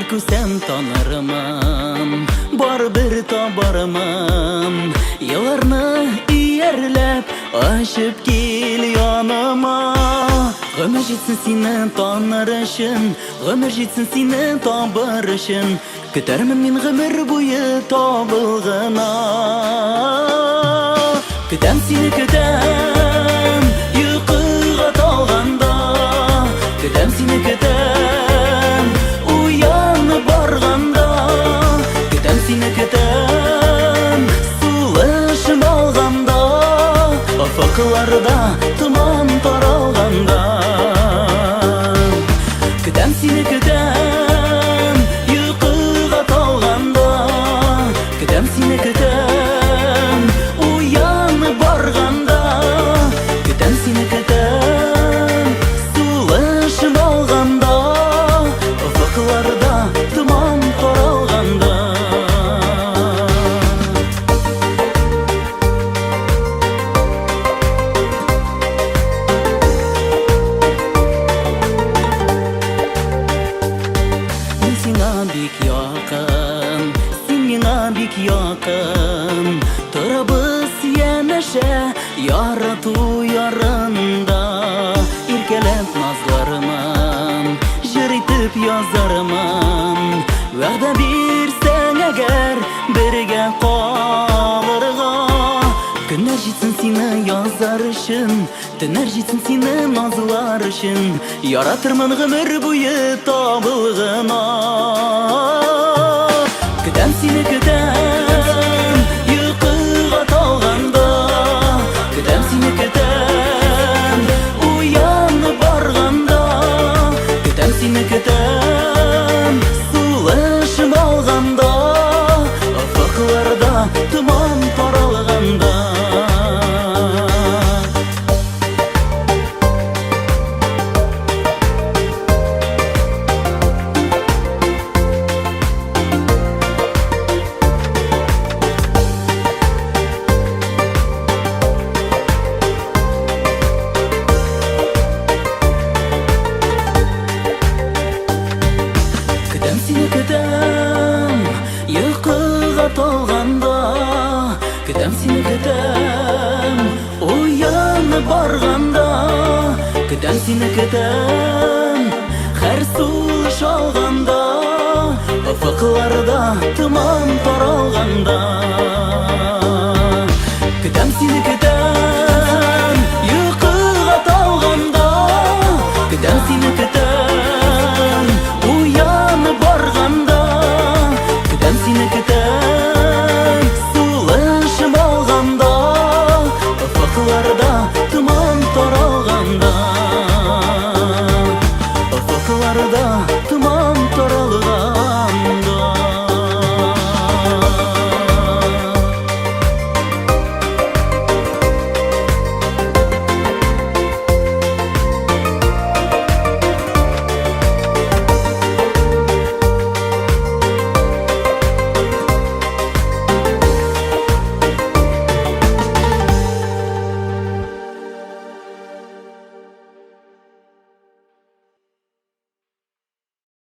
Әгәр күрсәм танырмын, барыбер табармын. Елларны иярләп, очып кил яныма. Гомер җитсен сине таныр өчен, гомер җитсен сине табыр өчен. Көтәрмен мин гомер буе табылгына. Көтәм сине, көтәм, йокыга талганда. Көтәм сине, көтәм, уянып барганда. Көтәм сине, көтәм, сулышым алганда. Офыкларда томан таралганда. Көтәм сине, көтәм, йокыга талганда. Көтәм сине, көтәм, уянып барганда. Көтәм сине, көтәм, сулышым алганда. Офыкларда томан таралганда. Мин сиңа бик якын, син миңа бик якын. Торабыз янәшә, ярату ярында. Иркәләп назлармын, җыр итеп язармын. Вәгъдә бирсәң әгәр, бергә калырга. Көннәр җитсен сине язар өчен, Төннәр җитсен сине назлар өчен. Яратырмын гомер буе табылгына. Көтәм сине, көтәм, йокыга талганда. Көтәм сине, көтәм, уянып барганда. Көтәм сине, көтәм, сулышым алганда. Офыкларда томан таралганда. Көтәм сине, көтәм, йокыга талганда. Көтәм сине, көтәм, уянып барганда. Көтәм сине, көтәм, һәр сулыш алганда. Офыкларда томан таралганда. Көтәм сине, көтәм, йокыга талганда. Көтәм сине, көтәм, уянып барганда. Көтәм сине, көтәм, сулышым алганда. Офыкларда томан таралганда. Офыкларда томан таралганда.